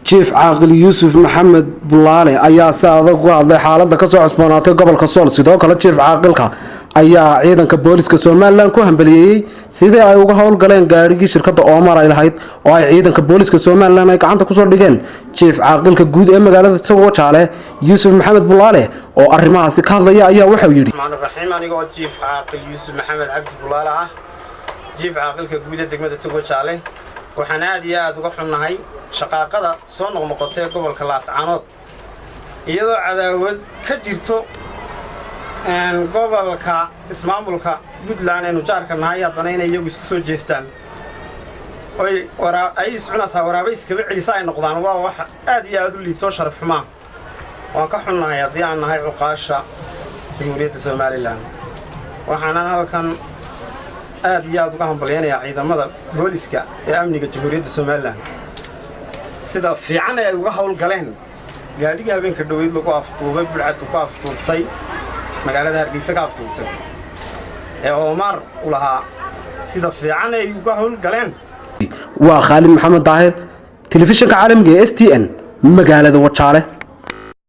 Jiif Caaqil Yuusuf Maxamed Bulaale ayaa si adag uga hadlay xaaladda kasoo cusboonaatay gobolka Sool. Sidoo kale, jiif caaqilka ayaa ciidanka booliska Somaliland ku hambaliyeeyey sidii ay uga howlgaleen gaadhigii shirkadda Oomar ay lahayd oo ay ciidanka booliska Somaliland ay gacanta kusoo dhigeen. Jiif caaqilka guud ee magaalada Wajaale, Yuusuf Maxamed Bulaale, oo arrimahaasi ka hadlaya ayaa waxau yidhi: Raxiim, anigoo Jiif Caaqil Yuusuf Maxamed Cabdi Bulaale ah, jiif caaqilka guud ee degmada Togwajaale, waxaan aad iyo aad uga xunnahay shaqaaqada soo noqnoqotay ee gobolka Laascaanood, iyadoo cadaawad ka jirto gobolka ismaamulka Puntland aynu jaarka nahay. Haddana inay iyagu isku soo jeestaan oy ay iscunataa waraaba iskaba celisa ay noqdaan waa wax aad iyo aad u liitoo sharaf xumaa. Waan ka xunnahay haddii aan nahay cuqaasha Jamhuuriyadda Somaliland. Waxaanan halkan aad iyo aad uga hambalyaynayaa ciidamada booliska ee amniga Jamhuuriyadda Somaliland sida fiican ee ay uga howlgaleen gaadhigii habeenka dhoweyd lagu afduubay, budhcaddu ku afduubtay, magaalada Hargeysa ka afduubtay ee Oomaar u lahaa, sida fiican ay uga howlgaleen. Waa Khaalid Maxamed Daahir, telefishinka caalamiga ee STN, magaalada Wajaale.